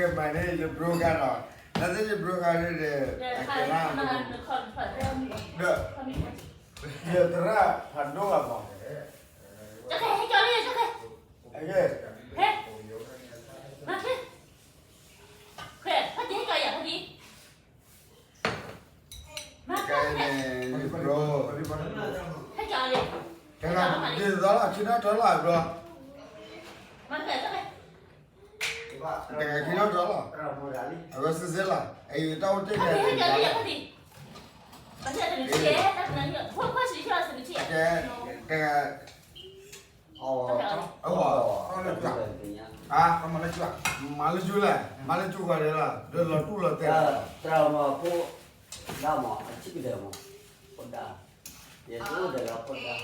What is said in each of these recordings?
မၤန့ၣ်ယဘြိဂၤဒီး, နသ့ၣ်ယဘြိဂၤန့ၣ်ဒီး, အကဲလၢ, ဒီး, ယသရၣ်ဖးဒိၣ်ဂၤမး, ကဲန့ၣ်, ယဘြိ, တဂၤဒ်သိးလီၤ ခံနီၣ်တၢ်လီၤဘြိ, တဂၤခံနီၣ်တၢ်လီၤ, အဝဲစ့စ့လီၤ, အအံၤတၢ်အိၣ်တ့ၢ်န့ၣ်, တဂၤ, အ, မၤလၢကၠူလဲၣ်, မၤလၢကၠူဂၤဒဲးလီၤ, ဒီးလီၤတူၢ်လီၤတဲာ်, သရၣ်မၤဖိ, ဒၣ်မး, အဆံးကဒဲးမး, ဖိဒၣ်, ယဲၢ်ကအိၣ်ဒီးလၢဖိဒၣ်,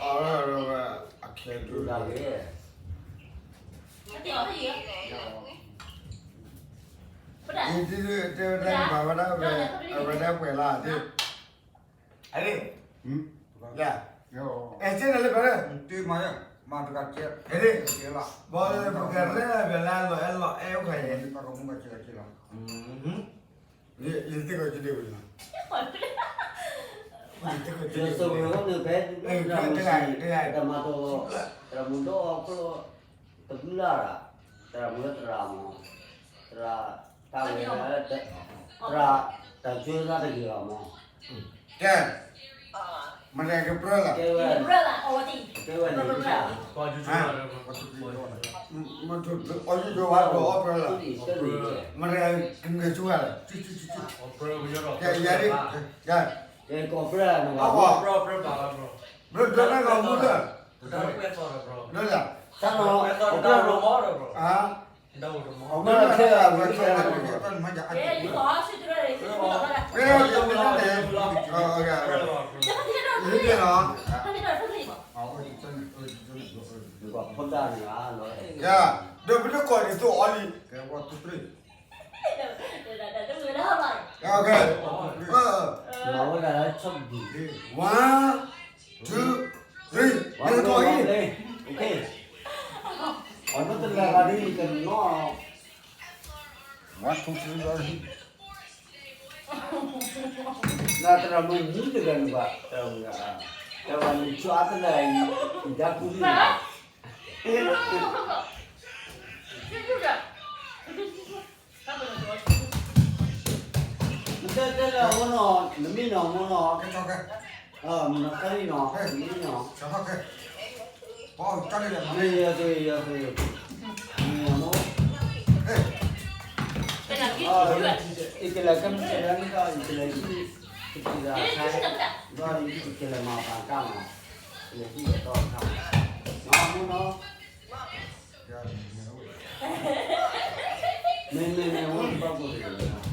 အဝဲ, အခဲဒုးဒၣ်ဂ့ၤ, တဲဝဲဒၣ်မၤဝဲဒၣ်, အဝဲဒၣ်ပှဲၤလီၤ, အ, အဲၣ်စ့န့ၣ်လၢပှဲၤလၢ, မၤတဂၤကဲ, ဘီပကရဲၣ်လၢပှဲၤလၢလီၤအဲၣ်လီၤအဲၣ်အိၣ်ခါအံၤ, ယသ့ၣ်ကီးကဒ့ဝဲလီၤ, ယသ့ၣ်ကီးကဒ့ဝဲလီၤ, တဂၤ, တဂၤ, တမၤတၢ်, တရၣ်မုၣ်ဒိၣ်အီၣ်ဖျိ, တဘျုးလၢ်ရၣ်, တရၣ်မုၣ်လၢတရၣ်မး, တရၣ်, တၢ်ဝဲ, တရၣ်, တၢ်ကၠိသးတဂ့ၤဘၣ်မး, ကဲ, မတၤကပြၢလၢ, ကဲဝဲ, ကဲဝဲန့ၣ်, အီၣ်ယိယိဝဲဒီးအီၣ်ပြၢလၢ, မတၤကမၤကၠိဝဲလဲၣ်, ကဲယၤဒ်, ကဲ, ကဲကီၢ်ပြၢလၢ, ဘျၢဘျၢလၢကီၢ်မူလၢ, လၢလၢ, အဝဲခဲအံၤ, အဝဲခဲအံၤ, ကဲ, ဖိဒၣ်န့ၣ်, ဒီးပတကိးဒ်သိးအီၤလံ, မၤဝဲဒၣ်လၢဆီၣ်ဘံၣ်, one, two, three, လဲၤတကိးအံၤ, အီၤနတလဲၤဘၣ်ဒ်ယကနီၤ, one, two, three, နတရၣ်မုၣ်မူတဂၤန့ၣ်ဘၣ်, တရၣ်မုၣ်, တရၣ်မုၣ်ဆူအါတလၢအံၤ, ယဒါကူလံ, နတဲတဲလၢအမိၢ်နီၤ, နမံနီၤမိၢ်နီၤ, မ့ၢ်နီၤ, မ့ၢ်နီၤ, မ့ၢ်ယၤ, မ့ၢ်ယၤ, ယကလဲၤကဲမ့ၢ်လၢနက, ယကလဲၤ, ယကလဲၤမၤပာ်တၢ်, ယကလဲၤဟံၣ်ယတီၢ်တၢ်, မ့ၢ်နီၤ, မ့ၢ်မ့ၢ်မ့ၢ်ဝဲဘၣ်ဘိၣ်တဂ့ၤ,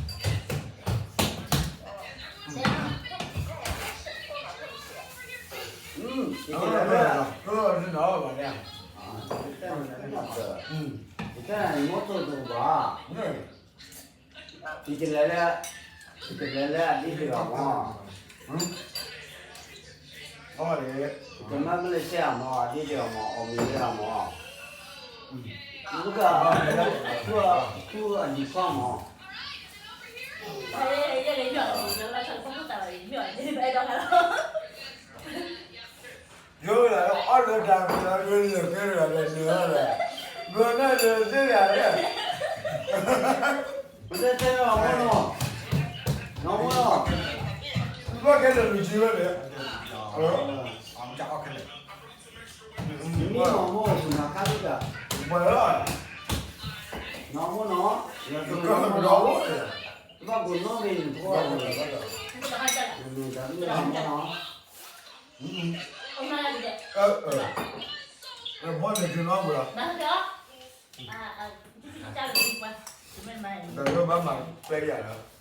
ယကလဲၤလၢ, ယကလဲၤလၢ, ယကလဲၤလၢအဒ့တဂၤမး, ယကမၢမ့ၢ်လၢစဲအမး အဒ့တဂၤမး အီၣ်မ့ၤတဂၤမး, မ့ၢ်က, ထူအလံၤခီမး ယိလၢအီၣ်လၢတၢ်မၤလၢလၢကဲတဂၤဒီးန့ၣ်လီၤ, ဘျီန့ၣ်ဒီးသ့ၣ်တဂၤန့ၣ်, ပတဲတဲလီၤမနီၤ, နီၤမနီၤ, ဘၣ်ကဲဒီးလူၤဆံဝဲန့ၣ်, မ့ၢ်နီၤမိၢ် ပနၤခါလံတၢ်, ပှၤလီၤ, နီၤမိၢ်နီၤ, ယကနီၤမိၢ်နီၤ, ဘၣ်ကိးနီၣ်ဂ့ၤန့ၣ် ပှၤ, မ့ၢ်တၢ်မ့ၢ်နီၤ, မ့ၢ်န့ၣ်ကနီၤပှၤလီၤ, ဒီးဘၣ်မၤပဲယၤလီၤ.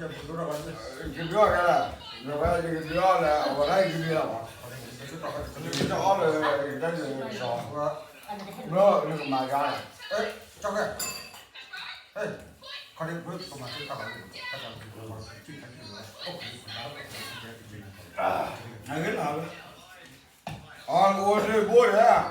ကဘျီကဲလၢ, နဝဲယကဘျီလၢ အဝဲဒၣ်ယကဘျီလီၤ, ယကအီၣ်လၢယကတၢၢ်ယကစီ, ဘျီနကမၤယါလီၤ, ခီဒ့ဘၢကမၤစ့ၢ်ကီးလီၤ, နဂ့ၤလီၤ, အီၣ်လၢအိၣ်တဘိဒၣ်